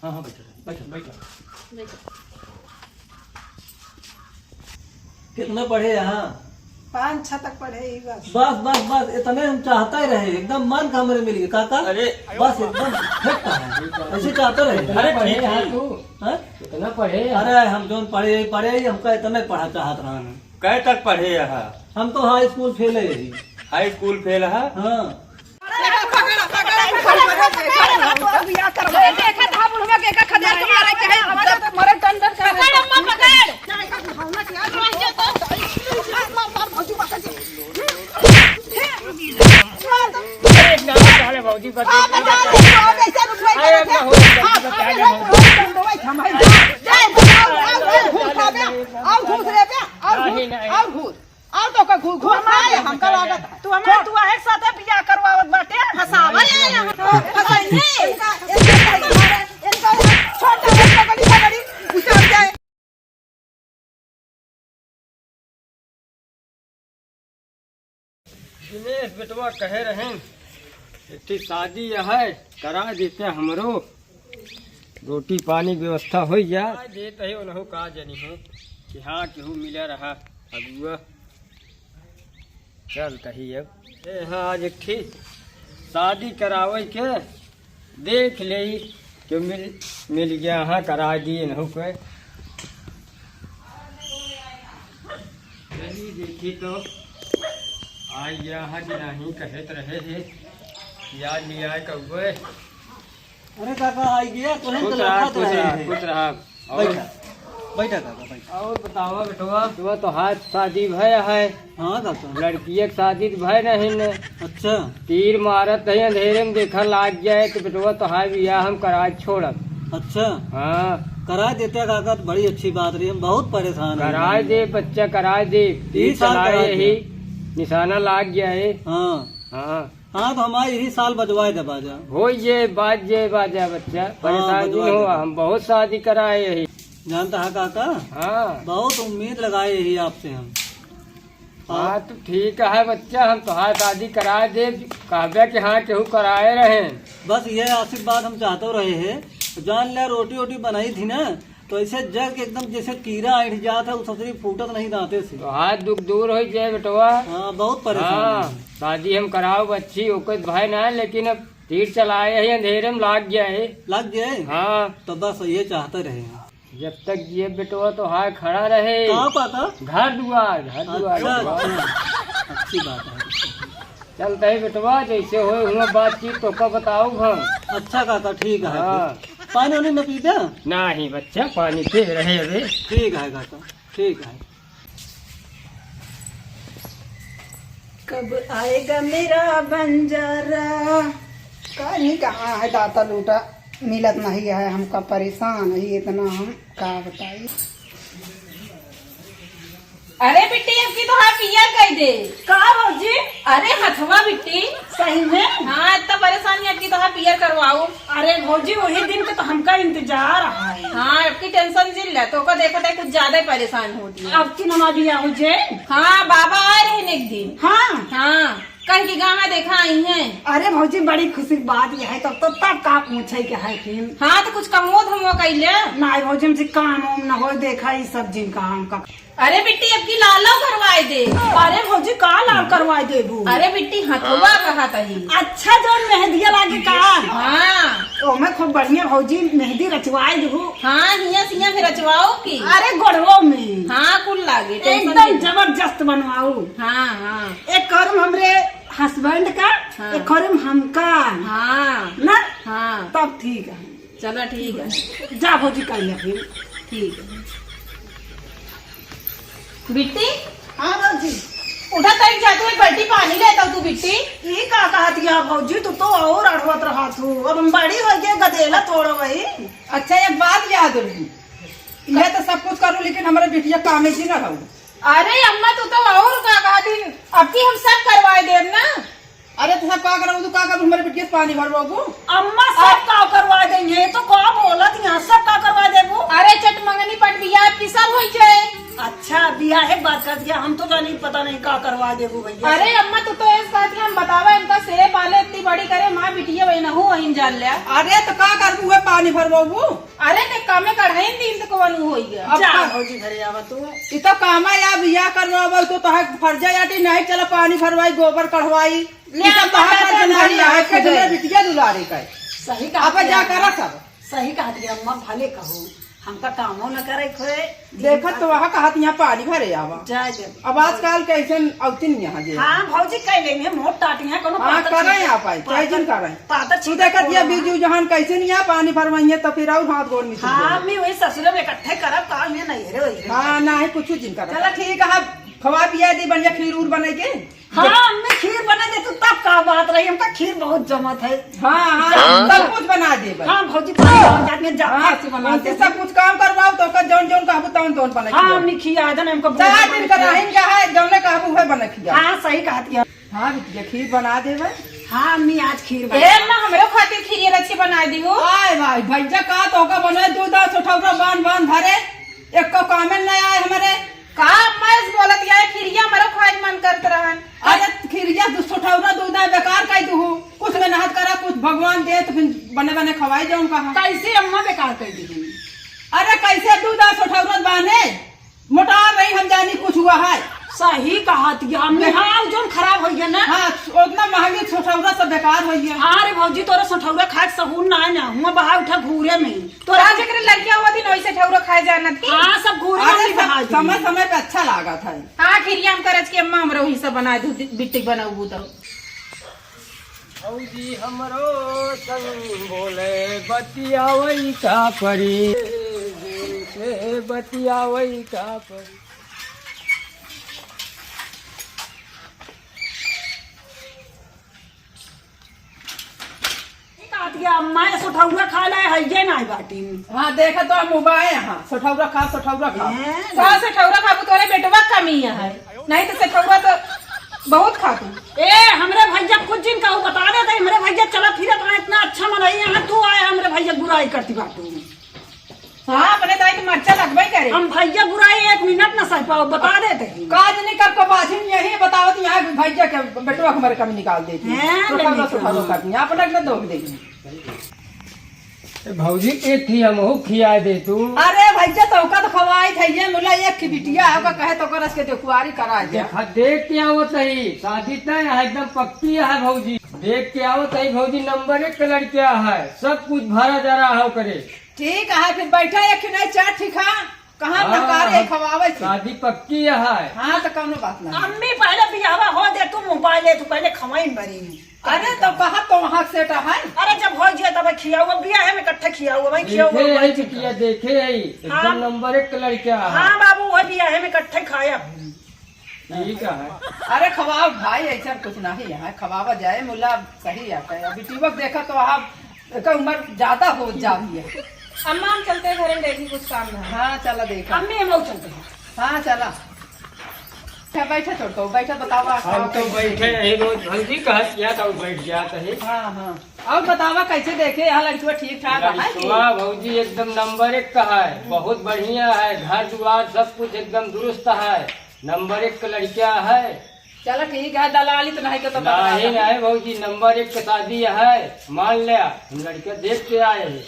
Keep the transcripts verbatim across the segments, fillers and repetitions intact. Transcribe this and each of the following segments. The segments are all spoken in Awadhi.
हाँ, हाँ, बैठो, बैठो, बैठो। कितना पढ़े यहाँ? पाँच छः तक पढ़े ही बस। बस, बस, बस, इतने हम चाहते रहे, एकदम मन का हमरे मिल गया, काका। अरे। बस एकदम फिट है, ऐसे चाहते रहे। अरे, ठीक है। हाँ? कितना पढ़े? अरे, हम जौन पढ़े ही पढ़े ही, हमका इतने पढ़ा चाहत रहन। कै तक पढ़े यहाँ? हम तो हाई स्कूल फेल है ही। हाई स्कूल फेल है? हाँ। नहीं, नहीं। और तो का घू-, घू-, हमका लागत है। तू हमार, तू आहे साथे बियाह करवावत बाटे। फसावे है यहाँ। फसाई है। इनका, इनका, इनका छोटा बच्चा बड़ी पगड़ी उतर जाए। दिनेश बेटवा कहे रहेन, एक ठे शादी है, करा देते हमरो। रोटी पानी व्यवस्था होइ जा। आ, देत है उनहु का जनी है कि हाँ, केहू मिला रहा अगुआ। चल तही अब। ए, हाँ, आज एक ठे शादी करावे के देख ले कि मिल, मिल गया, हाँ, करा दिए इनहु के। चली देखी तो आई गया है कि नहीं, कहत रहे है, याद नहीं आए कौवे। अरे काका, आई गया, तोहे खुश तो रहा, लौकत खुश रहे रहा, है। खुश रहा। और बैठा, बैठा काका, बैठा। और बतावा बेटवा, बेटवा तोहार शादी भय है। हाँ काका। लड़किया के शादी तो भय नहीं ने। अच्छा। तीर मारत है अंधेरे में, देखा लाग जाए तो बेटवा तोहार बियाह हम कराए छोड़ब। अच्छा। हाँ। करा देते काका तो बड़ी अच्छी बात रही, हम बहुत परेशान हैं। कराए दे बच्चा, कराए दे। तीर चलाए ही निशाना लाग जाए। हाँ। हाँ। हाँ, तो हमार यही साल बजवाए दे बाजा। हो ये बाज, ये बाजा बच्चा, हाँ, परेशान बजवाए नहीं हो, दे। हम बहुत शादी कराए यही। जानता है काका? हाँ। बहुत उम्मीद लगाए यही आपसे हम। हाँ, तो ठीक है बच्चा, हम तोहार शादी कराए दे, कहबे कि हाँ, केहू कराए रहे। बस ये आशीर्वाद हम चाहते रहे हैं। जान ले, रोटी वोटी बनाई थी ना, तो ऐसे जर के एकदम जैसे कीड़ा ऐंठ जात है, उ ससुरी फूटत नहीं दांते से। तो हाथ दुख दूर होइ जाए बेटवा। हाँ, बहुत परेशान हाँ, है। शादी हम कराओ अच्छी, ओकर भय ना है, लेकिन अब तीर चलाए है, अंधेरे में लाग गया है। लाग गया है? हाँ। तो बस ये चाहते रहे हैं। जब तक जिए बेटवा तो हाथ खड़ा रहे। का पाता? घर दुआर, घर दुआर अच्छा, बेटवा। अच्छा। अच्छी बात है। चलते ही बेटवा, जैसे होए हुआ बातचीत तो का बताओ हम। अच्छा काका, ठीक है। हाँ। पानी उनी न पीबे? नहीं बच्चा, पानी पी रहे अबे। ठीक है काका, ठीक है। कब आएगा मेरा बंजारा? का नहीं, कहाँ है दाता लूटा, मिलत नहीं है, हमका परेशान है इतना, हम का बताई। अरे बिट्टी, अब की तोहार पियर कइ दे। का भौजी? अरे हथवा बिट्टी। सही में? हाँ, इतना परेशानी, अब की तोहार पियर करवाऊ। अरे भौजी, वही दिन के तो हमका इंतजार है। हाँ, अब की tension जिन ले, तो का देखत है कुछ ज्यादा ही परेशान होती है। अब की नमा बिया हो जे। हाँ, बाबा आए रहे एक दिन। हाँ। हाँ, कह की गाँव देखा आई हैं। अरे भौजी, बड़ी खुशी की बात यह है, तब तो तब का पूछे के है फिर। हाँ, तो कुछ कमो धमो कइले। नहीं भौजी, हमसे काम वाम न हो, देखा ई सब जिन काम का। अरे बिट्टी, अब की लालो करवाए दे। अरे भौजी, का लाल करवाए देबू? अरे बिट्टी, हथवा कहा तही। अच्छा, जौन मेहंदिया लागे का? हाँ। ओमे खूब बढ़िया भौजी मेहंदी रचवाए देबू। हाँ, हिया सिया भी रचवाओ की। अरे गोड़वो में। हाँ, कुल लागे, tension एकदम नहीं। जबरदस्त बनवाऊ। हाँ, हाँ। एक करूँ हमरे husband का, हाँ। एक करूँ हमका। हाँ। ना? हाँ। तब ठीक है। चला ठीक है। जा भौजी, कर ले फिर। ठीक है। बिट्टी? हाँ भौजी। उठा तई जा, तू एक बाल्टी पानी लेता तू बिट्टी। ई का कहत या भौजी, तू तो और अड़वत रहा तू। अब हम बड़ी हो गए, गदेला थोड़ा वही। अच्छा, एक बात याद रही, मैं तो सब कुछ करूँ, लेकिन हमारे बिटिया कामे जी ना रहू। अरे अम्मा, तू तो और का कहती, अब की हम सब करवाए देब ना। अरे तो सब का करबू, तू का करबू, हमारे बिटिया से पानी भरवाबू? अम्मा, सब का करवा देंगे, तो का बोलत यहाँ, सब का करवा देबू? अरे चट मंगनी पट बियाह की सब होई जाए। अच्छा, बियाह है, बात कर दिया, हम तो जानी, पता नहीं का करवा देबू भैया। अरे अम्मा, तू तो ऐस कहत कि हम बतावा, इनका सेब आले इतनी बड़ी करे, माँ बिटिया वही नहू वहीं जान लिया। अरे तो का करबू, उहे पानी भरवाबू? अरे ने कामे कढ़ाई दिन तो कवन होई गया। अब जा का भौजी, घरे आवा तू। ई तो कामा या बिया करवाबू तो तोहे फर्जा याटी नहीं, चला पानी भरवाई, गोबर कढ़वाई। ले ई सब अम्मा, तोहार जा, फर्जा जा, नहीं जा, है, जा, के जा। जने बिटिया दुलारे का। सही कहा अब जा दिया। करा सब। सही कहत रही अम्मा, भले कहू, हमका कामो न करे खोए। देखत तो वहाँ कहत यहाँ पानी भरे आवा। जाए दे। अब आजकल कैसन औतिन यहाँ जे। हाँ भौजी, कह लेंगे, मोट टाटी है, कोनो हाँ, पातर करे चीज। आप आई, पातर, कैसन करे? पातर तू चीज देखत कोनो ये ना। बीजू जहान कैसे नहीं आ पानी भरवाइए तो फिर और हाथ गोड़ मिस हाँ, जाए। अम्मी वही ससुरे में इकट्ठे करब, काल में नहीं रे वही। हाँ, ना है कुछ जिन करब। चला ठीक है, खवा पिया दी, बढ़िया खीर उर बने के। हाँ, अम्मी खीर बना दे तू, तब का बात रही, हमका खीर बहुत जमत है। हाँ, हाँ, हाँ। सब कुछ बना देबे। हाँ, भौजी, पानी डाल जाके जा, हाँ, हाथ से बना उनसे दे। सब कुछ काम करवाओ तो ओकर जौन जौन कहबू तौन तौन बना हाँ, के। अम्मी खिया दे ना, हमको बहुत चार दिन का जमत है। रहीन का है, जौने कहबू उहे बना खिया। हाँ, सही कहत है। हाँ, बिटिया, खीर बना देबे। हाँ, अम्मी आज खीर ए, बना। अम्मा, हमरो खातिर खीर अच्छी बना दियो। आय भाई, भैया का तो का बने, दूध आ, सोठौरा बांध बांध धरे, एको कामे न आए हमरे। का अम्मा ऐस बोलत या, खिरिया हमरो खाए मन करत रहन। अरे खिरिया दू सोठौरा दूध है, बेकार कइ दूहू। कुछ मेहनत करा, कुछ भगवान दे तो फिर बने बने खवाई जाऊं कहा। कैसे अम्मा बेकार कइ दी? अरे कैसे दूध है सोठौरा बांधे, मोटा रही हम जानी कुछ हुआ है। सही कहत या अम्मी, हाँ, जौन खराब होइ गया ना। हाँ, उतना महंगी सोठौरा सब बेकार होइ गया। अरे भौजी, तोरे सोठौरा खाए के सहूर ना है ना, हुआ बहा उठा घूरे में। तोरा जेकरे लड़किया हुआ थी ना, वैसे ठौरा खाए जाना थी। हाँ, सब घूरे अरे, में सब बहा दी। समय समय पे अच्छा लागत है। हाँ, खिरिया हम करज के अम्मा, हमरो ही सब बना दू, बिट्टी बनाऊ तो। भौजी हमरो संग बोले बतियावई का परी, से बतियावई का परी। का दिया, मैं सोठौआ खा ले, हइये नाई बाटी। हाँ, देखा तो हम उबाए, हाँ, सोठौआ खा, सोठौआ खा। हैं? का सोठौआ खाबू, तोरे बेटवा कमी है, नहीं तो सोठौआ तो बहुत खातू। ए, हमरे भैया कुछ जिन कहू, बता देते, हमरे भैया चला फिरत रहे, इतना अच्छा मनई है, तू आए, हमरे भैया बुराई करती बाटू। हाँ, अपने दाई के मर्चा लगबे करे। हम भैया बुराई एक मिनट न सह पाओ, बता देते हैं। काज नहीं कर को बाझिन यही बतावत यहाँ भैया के बेटवा हमारे कमी निकाल देती। हैं, सोठौआ, बेटा। सोठौआ करती हैं, अपने के दोख देती। ए, भौजी, एक थी हमहू खिया दे तू। अरे भैया, तो ओका तो खवाई थे, ये मुला एक की बिटिया है, ओका कहे तो ओकर के देखुआरी करा दे। देखा, देख के आवत है, शादी तय है, एकदम पक्की है भौजी। देख के आवत है भौजी, नंबर एक के लड़किया है, सब कुछ भरा जरा है ओकरे। ठीक है, फिर बैठा एक नहीं चार ठीक है। कहाँ हाँ, नकार है हम खवावे से? शादी पक्की है। हाँ, तो कौनो बात ना। अम्मी, पहले बियाहवा हो दे, तू मोबाइल ले, तू पहले खवाइन बरी। अरे, तो कहा तो वहाँ सेट है। अरे, जब हो जिया तब खियाऊ, अब बियाहे में इकट्ठे खियाऊ, भाई खियाऊ, देखे भाई है खियाऊ। बिटिया, देखे है, एकदम हाँ। नंबर एक के लड़का है। हाँ बाबू, वह बियाहे में इकट्ठे खाया। ठीक है। अरे, खवाओ भाई, ऐसा कुछ नहीं है, खवावा जाए, मुला सही आता है। अभी टीवक देखा तो आप का उम्र ज्यादा हो जाती है। अम्मा, हम चलते हैं घरे, देखी कुछ काम है। हाँ, चला देखा। अम्मी, हम लोग चलते हैं। हाँ, चला। अच्छा, बैठा छोटको, बैठा, बतावा, हम खावा तो कैसे बैठे देखे? रही रोज, भौजी कहत किया तो बैठ जात है। हाँ, हाँ। और बतावा कैसे देखे, यहाँ लड़कियों ठीक ठाक है कि? लड़कियों भौजी एकदम नंबर एक का है, बहुत बढ़िया है, घर दुआर सब कुछ एकदम दुरुस्त है, नंबर एक का लड़किया है। चला ठीक है, दलाली तो नहीं के तो नहीं, बता। नहीं भौजी, नंबर एक के शादी है, मान ले, हम लड़का देख के आए हैं।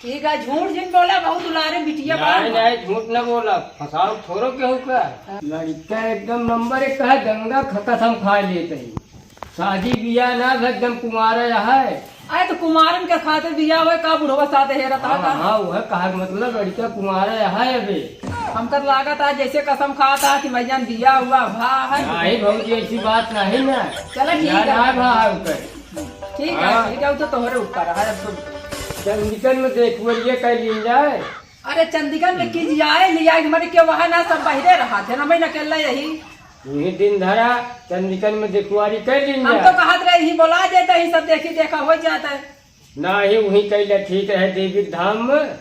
ठीक है, झूठ जिन बोला, बहुत दुलारे बिटिया बा। नहीं, नहीं, झूठ न बोला, फंसाओ थोड़ो केहू का। लड़का एकदम नंबर एक का है, गंगा ख-, कसम खा लेते हैं। शादी बियाह ना भे, एकदम कुमारा है। अरे तो कुमारन के खातिर बियाह होए का, बुढ़वा साथ हेरत हाँ, का? हाँ, वह कहा के मतलब लड़का कुमारा है अबे। हमका तो लागत है जैसे कसम खाता कि मैया बियाह हुआ भा है। नहीं भौजी, ऐसी बात नहीं ना। चला ठीक ना, है। ना भा है ऊपर। ठीक है, हाँ। ठीक है, वो तो तोहरे ऊपर है, अब तो। चंदिकन में देखुअरिया कर लीन जाए। अरे चंदिकन में की जाए, लिया के मरे के वहाँ ना सब बहिरे रहा थे ना, मैं अकेला यही। वही दिन धरा चंदिकन में देखुआरी कर लीन हम जाए। तो कहत रहे, ही बोला देते, ही सब देखी देखा हो जाता है। ना ही वही कैला ठीक है देवी धाम में।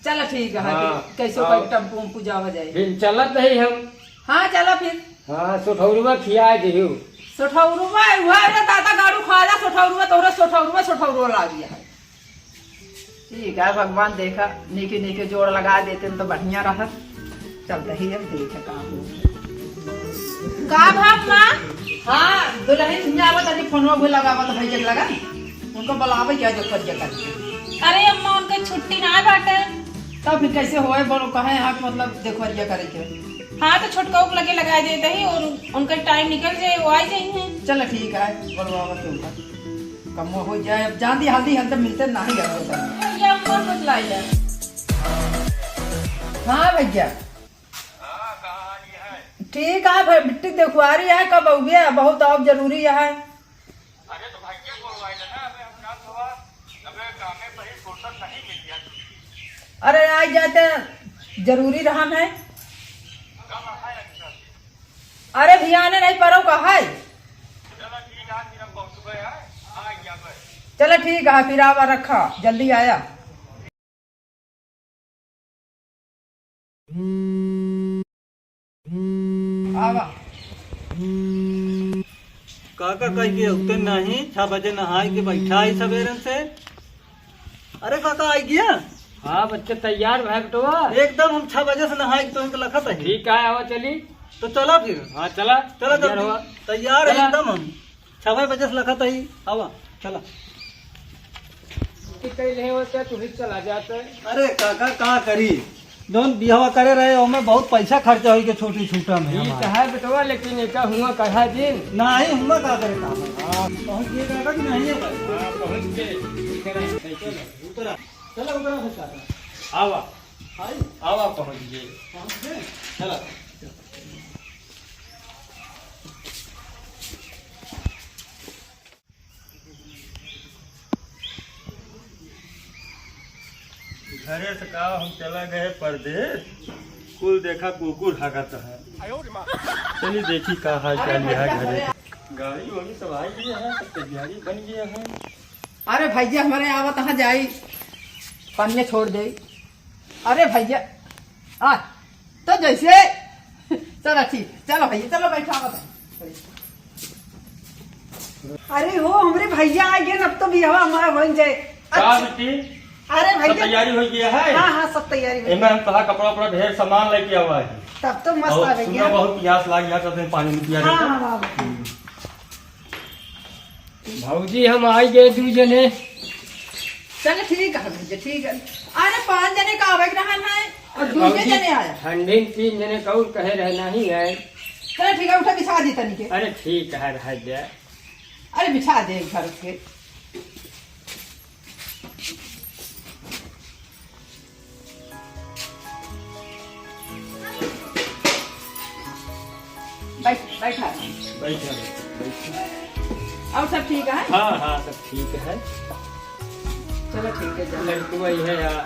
चला ठीक है, हाँ, फिर कैसे हाँ। कोई टेम्पू उम्पू जावा जाए। फिर चलत ही हम। हाँ, चला फिर। हाँ, सोठौरुआ खिया दिहु। सोठौरुआ, उहे रे दादा गाड़ू खा जा, सोठौरुआ, तोहरा सोठौरुआ, सोठौरुआ ला दिया है। ठीक है, भगवान देखा, नीके नीके जोड़ लगा देते न तो बढ़िया रहत। चलते ही अब देखे का हो। का भाव माँ? हाँ, दुलहिन हियाँ आवत, अभी फोनवा भी लगावत है, जग लगा। उनको बुलावे क्या, जो फरिया कर। अरे अम्मा, उनके छुट्टी ना बाटे। तब फिर कैसे होए, बोलो, कहे हाँ कि मतलब देखवरिया करे के। हाँ, तो छोटका के लगे लगाए देते ही और उनका टाइम निकल जाए, वो आ जाइए। चल ठीक है, बोलवावा के ऊपर। कम हो जाए, अब जान दी, हल्दी हल्दी मिलते नहीं घर में। ये अम्मा कुछ लाई है। हाँ भैया। ठीक है भाई, बिट्टी देखवारी है, कब अउबे? बहुत और जरूरी है। अरे तो भाई क्या बोलवाई ना, अबे हम काम हुआ, अबे कामे पर ही फुर्सत नहीं मिल गया। अरे आ जाते, जरूरी रहन है। कब है अच्छा? अरे भियाने नहीं परो का है। चलो ठीक है, फिर हम पहुँच गए हैं, आ गया बस। चलो ठीक है, फिर आवा रखा, जल्दी आया। आवा। काका कह के उठते नहीं, छह बजे नहाए के बैठा है सवेरन से। अरे काका, आई गया? हाँ बच्चे, तैयार भा बेटवा? एकदम हम छह बजे से नहाए के तो इनके लखत है। ठीक है, आवा चली। तो चला फिर। हाँ चला, चला तैयार जल्दी। हुआ। तैयार है चला। एकदम हम। छवे बजे से लखत ही, आवा, चला। कि कहीं नहीं होता, तू ही चला जाता है। अरे काका, का करी? जौन बियाह करे रहे, ओमे बहुत पैसा खर्चा होई के छोटी छूटा में ई हमार। तो है बेटवा, लेकिन एका हुआ कहा दिन। नहीं, हुआ का करे काम है? हाँ। पहुँच गए काका कि नहीं है भाई? हाँ, पहुँच गए। उतरा, चला, उतरा फिर काका। आवा। आई? आवा, पहुँच गए। पहुँच गए? चला। घरे से का हम चला गए परदेस, कुल देखा कुकुर हगत है। चली देखी का हाल चाल है घरे। गाड़ी वाड़ी सब आ गई है, सब तैयारी बन गया है। अरे भैया, हमारे आवत कहाँ जाई, पनिया छोड़ दे। अरे भैया, आ, तो जैसे, चलो ठीक, चलो भैया, चलो बैठा, बताओ। अरे हो, हमरे भैया आ गए, अब तो बियाह हमारा बन जाए। का अच्छा। बेटी? अरे सब भैया। तैयारी हो गया है? हाँ, हाँ, सब तैयारी हो एमे गया। हम तोहार कपड़ा उपड़ा ढेर सामान लेके आवा है। तब तो मस्त और आ गया। सुनो, बहुत प्यास लाग गया, तो पानी में पिया हाँ, देता। हाँ, बाबू। हम्म। भौजी, हम आई गए दू जने। चल, ठीक है भैया, ठीक है। अरे, पाँच जने का आवे के रहन है और दू भौजी, जने आया। ठंडी में तीन जने का और कहे रहना ही है। चल, ठीक है, उठा बिछा दे तनी के। अरे, ठीक है, रह दे। अरे, बिछा दे घर के। बैठ, बैठा। बैठा, बैठा। और सब ठीक है? हाँ, हाँ, सब ठीक है। चलो, ठीक है, जाओ। लड़कवा ही है यार।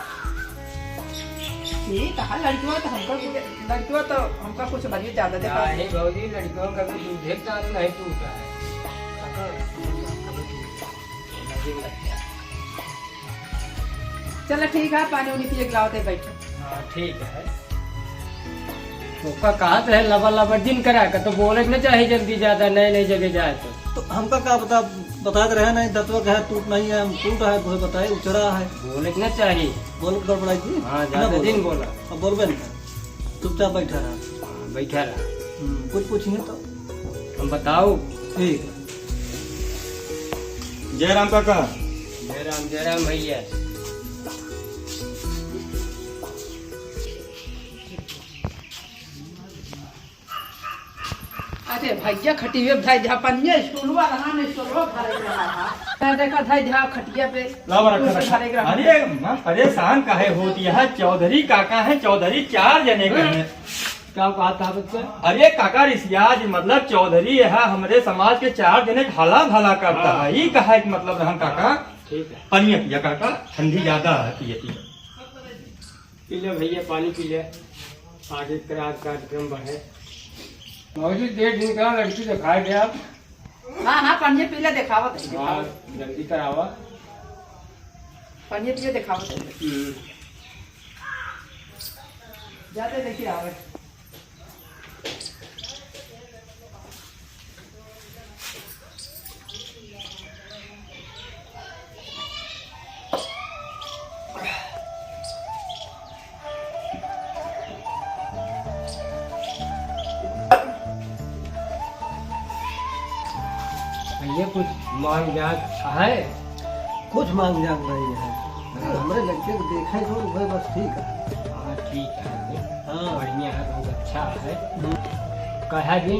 ठीक है, लड़कवा तो हमका कुछ, लड़कवा तो हमका कुछ बढ़िया ज्यादा देखा। नहीं भौजी, लड़कवा का भी दूधे का नहीं टूटा है। चलो ठीक है, पानी उनी पिए के लाओ, ते बैठो। हाँ, ठीक है। ओका कहा तो है, लबर लबर जिन करा के, तो बोले के ना चाहे जल्दी ज्यादा नए नए जगह जाए तो। तो हमका का बता, बता रहे नहीं, दतवा का है, टूट नहीं है, हम टूट है, वो बताए, उचरा है। बोले के ना चाहे। बोल गड़बड़ाई थी? हाँ, ना ज्यादा बोलो। दिन बोला। अब बोलबे नहीं। चुपचाप बैठा रहा। हाँ, बैठा रहा। हम्म, कुछ पूछिए तो। हम बताओ। ठीक है। जय राम काका। जय राम, जय राम भैया। अरे भैया, खटिए धइ धा पनिया, स्टूलवा रहा न, स्टूलवा भरे रहा था। मैं देखा धइ धा खटिया पे, लावा रखा, स्टूल पे रखा। भरे रहा। अरे माँ, परेशान काहे होती है? चौधरी काका है, चौधरी चार जने का है। क्या बात है बच्चा? अरे काका, रिसियाज मतलब चौधरी है, हमरे समाज के चार जने का हला भला करता हाँ। है। ई कहा एक मतलब रहन काका। ठीक है। पनिया पिया काका, ठंडी ज्यादा है, पिया पिया। पी ले भैया, पानी पी ले, आगे का कार्यक्रम बढ़े। भौजी, डेढ़ दिन का लड़की दिखाई दे आप। हाँ, हाँ, पनिया पी ले, देखावत है, हाँ, देखावत। जल्दी करावा। पनिया पी ले, देखावत है। हम्म। जाते देखिए, आवे। ये कुछ मांग जांग है? कुछ मांग जांग नहीं है। अरे, हमरे लड़के को देखे तो वह बस ठीक है। हाँ, ठीक है। हाँ। बढ़िया है, बहुत अच्छा है। हम्म। कहा जी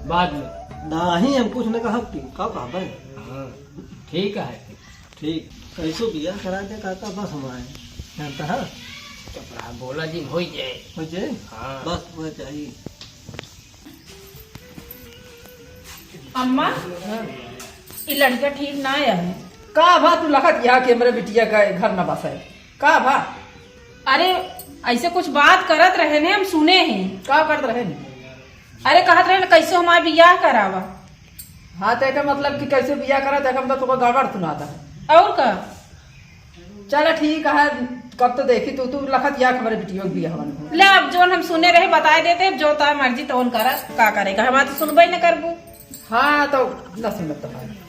बाद में। नहीं, हम कुछ न कहब कि का कहबे? हाँ, ठीक है। ठीक, कैसो बियाह करा दे काका, बस हम आए। जानता है? चुप रहा, बोला दिन हो ही जाए। हो जाए? हाँ। बस वह चाहिए। अम्मा, ई लड़का ठीक ना आया है। का भा तू लखत यहाँ के हमरे बिटिया का घर न बसाए? का भा? अरे, ऐसे कुछ बात करत रहे ने, हम सुने ही। का करत रहे ने? अरे, कहत रहे ने, कैसे हमार बियाह करावा। हाँ, तो एकर मतलब कि कैसे बियाह करा, तो एकर मतलब तोका गड़बड़ सुनाता है। और का? चला ठीक है, कब तो देखी तू, तू लखत या हमरे बिटियो के बियाह बन। ले, अब जोन हम सुने रहे बताए देते, अब जो ता मर्जी तोन करा, का करे का, हमार तो सुनबे न करबू। हाँ, तो न सुनत तो है।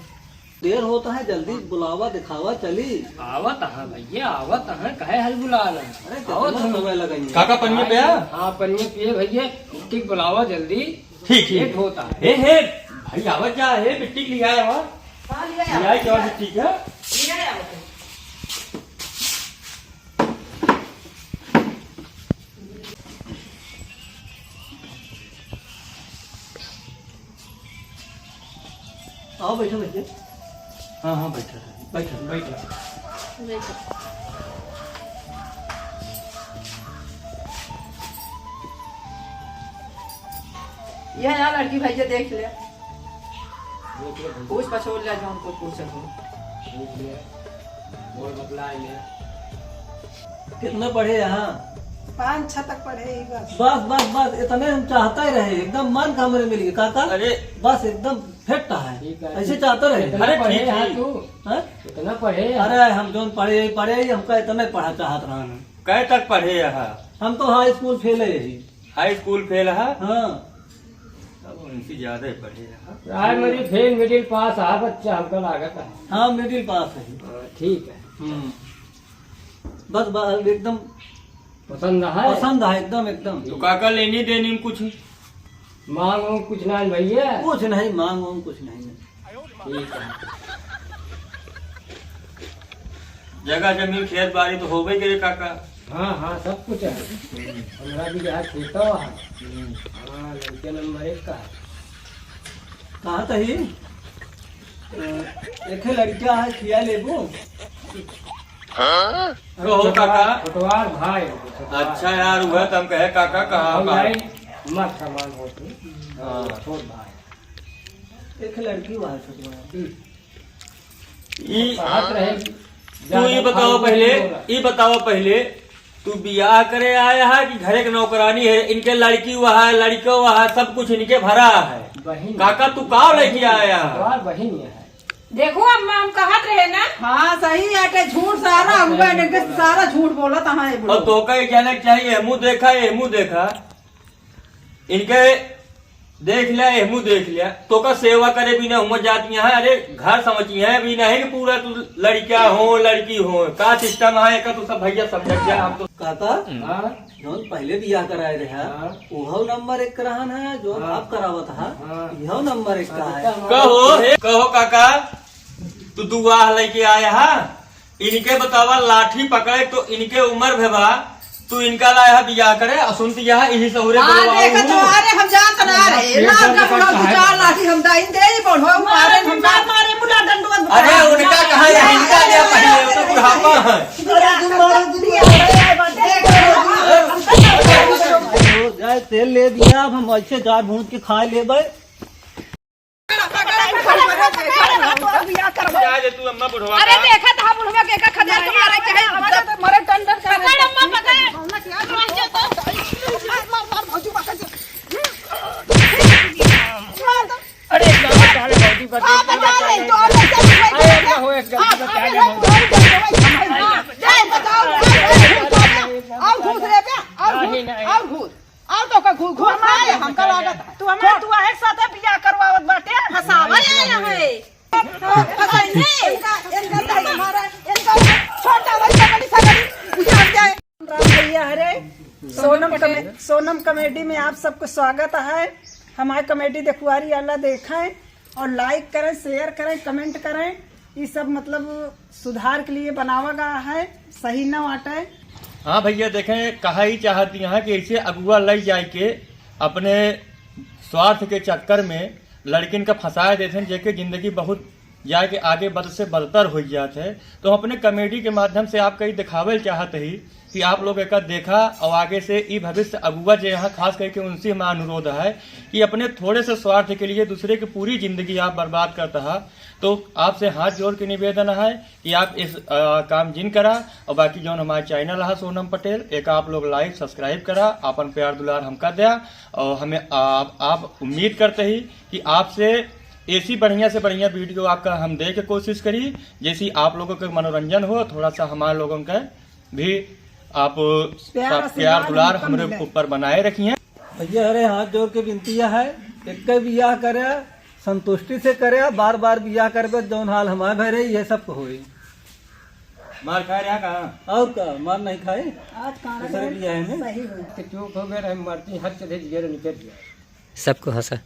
देर होता है, जल्दी बुलावा, दिखावा, चली। आवत है भैया, आवत है, काहे हल बुला रहे हैं? अरे, आवत कितना है। समय लगाइए। काका, पनिया पिया? हाँ, पनिया पिए भैया, ठीक बुलावा जल्दी। ठीक, ठीक। लेट होता है। हे, हे, भाई, आवत जा, हे, बिट्टी के लिए आया हुआ। हाँ, ले आया। ले आया, क्या बिट्टी का? ले आया। आओ, बैठो, बैठो। हाँ, हाँ, बैठो, बैठो, बैठो। बैठो। यह यार लड़की भैया देख ले। पूछ पछोड़ ले, जौन को पूछत हो। पूछ ले। बोल बतला ले। कितना पढ़े यहाँ? पाँच छः तक पढ़े ही बस। बस, बस, बस, इतने हम चाहता ही रहे, एकदम मन का हमरे मिल गया, काका। अरे। बस एकदम फिट है, ठीक है, ऐसे ठीक। चाहता रहे। कितना अरे, पढ़े ठीक यहाँ है। तू? हाँ? कितना पढ़े यहाँ? अरे, हम जौन पढ़े, पढ़े ही, हमका इतना ही पढ़ा चाहत रहा ना। कै तक पढ़े यहाँ? हम तो हाई स्कूल फेल है ही। हाई स्कूल फेल है? हाँ। अब उनसे ज्यादा ही पढ़े यहाँ। प्राइमरी फेल, मिडिल पास आ बच्चा, हमका लागत है। हाँ, मिडिल पास है। हाँ, ठीक है। हम्म। बस, बस, एकदम पसंद है? पसंद है, एकदम, एकदम। तो काका लेनी देनी में कुछ? मांग वांग कुछ ना है भैया? कुछ नहीं, मांग वांग कुछ नहीं है। ठीक है। जगह जमीन खेत बाड़ी तो होबे करे काका। हाँ, हाँ, सब कुछ है। पंद्रह बीघा खेत है। हम्म। हाँ, लड़के नंबर एक का है। कहा तही? अ, एक लड़का है, खिया लेबू? हाँ? कहो काका। छोटवार भाई। अच्छा यार, वह तो हम कहे काका, कहाँ भाई? मत समान होती। हाँ। छोट भाई। एक लड़की हुआ है छोटवार। हम्म। ई, बात रहे कि तू ई ज्यादा बताओ फालतू पहिले, नहीं बोला। ई बताओ पहिले, तू बियाह करे आया है कि घरे के नौकरानी है? इनके लड़की हुआ है, लड़का हुआ है, सब कुछ इनके भरा है। बहिन। काका, तू का लेके आया है? हमार बहिन ये है। देखो अम्मा, हम कहत रहे ना। हाँ, सही है, के झूठ सारा हुआ है, इनके सारा झूठ बोलत है ये और बुढ़ऊ। तोका ये कहना चाहिए, मुँह देखा, ये मुँह देखा। इनके देख लिया, एहमू देख लिया, तोका सेवा करे बिना हुआ जाती है। अरे घर समझी है भी नहीं कि पूरा तू लड़का हो, लड़की हो, का सिस्टम है, एका तू सब भैया समझ जा। हम तो काका, हाँ? जौन पहले बियाह कराए रहे, हाँ। उहो नंबर एक करान है, जौन हाँ। आप करावत हा, हाँ। इहो नंबर एक का है। हाँ, कहो, हे, कहो काका, तू दुआह लेके आया हा, इनके बतावा, लाठी पकड़े तो इनके उम्र भे बा, तू इनका लाया है बियाह करे, और सुनती यह इही सहुरे हाँ, बोलवाऊ देखत हूँ। तो, अरे, हम जानत ना रहे, ये लाल सब का बुढ़ऊ दू चार लाठी हम दाइन दे, ही बढ़ो, मारे हम मार, मारे, मुला डंडवा अरे, उनका कहाँ है, इनका क्या पहले, वो तो बुढ़ापा है। अरे, तुम मारो, तुम मारो। देख लो। जाए, तेल ले दिया, अब हम ऐसे जाट भूंज के खा लेबे। जा दे तू अम्मा बुढ़वा अरे का। देखा था बुढ़वा के का खदेड़ के मारे चाहे पकड़, मरे टन टन कर। पकड़ अम्मा, पकड़। मार, मार, मार, भौजी पकड़। अरे गाँव साले भौजी बता हाँ, बता दे, तो अब ऐसे अरे ना हो, एक गलती बता दे। हाँ, हाँ, हाँ, हाँ, हाँ, हाँ, हाँ, हाँ, हाँ, घूस रे बे, और घूस, नहीं, नहीं। और घूस। आओ तो का घू-, घू-, घूम आए, हमका लागत है। तू हमारे, तू आहे साथे बियाह करवावत बाटे। फसावा आया है। फसाई है। इनका, इनका तो हमारा, इनका छोटा भाई पकड़ी सकड़ी, उजाड़ जाए। राम भैया हरे, सोनम कमे-, सोनम कॉमेडी में आप सबको स्वागत है। हमारे कॉमेडी देखुआरी आला देखें। और like करें, share करें, comment करें। ई सब मतलब सुधार के लिए बनावा गया है, सही न बाटे। हाँ भइया, देखें, कहा ही चाहती हैं कि ऐसे अगुआ लइ जाए के अपने स्वार्थ के चक्कर में लड़किन का फंसाए देते हैं, जेके जिंदगी बहुत जाए के आगे बद से बदतर हो जात है। तो हम अपने comedy के माध्यम से आपका ये दिखावल चाहत ही कि आप लोग एका देखा और आगे से ई भविष्य अगुआ जे यहाँ खास करके उनसे हमारा अनुरोध है कि अपने थोड़े से स्वार्थ के लिए दूसरे की पूरी जिंदगी आप बर्बाद करता है। तो आपसे हाथ जोड़ के निवेदन है कि आप इस, अ, काम जिन करा और बाकी जौन हमारा channel है सोनम पटेल, एक आप लोग like subscribe करा, अपन प्यार दुलार हमका द्या और हमें आप, आप उम्मीद करते ही कि आपसे ऐसी बढ़िया से बढ़िया video आपका हम दे के कोशिश करी, जैसी आप लोगों के मनोरंजन हो, थोड़ा सा हमारे लोगों का भी आप प्यार, सब प्यार आशीर्वाद दुलार हमको हमरे मिले। ऊपर बनाए रखिए। भइया, हरे हाथ जोड़ के विनती है, एक बियाह करे, संतुष्टि से करे, बार बार बियाह करबे, जौन हाल हमारे भय रही, ये सब को होई। मार खाए रहा कहाँ? और का, मार नहीं खाए? आज कान दूसरे में बियाह में? सही हो। कि चूक हो गया, हम मारती, हद से भेज गया, निकल गया। सबको हंसा।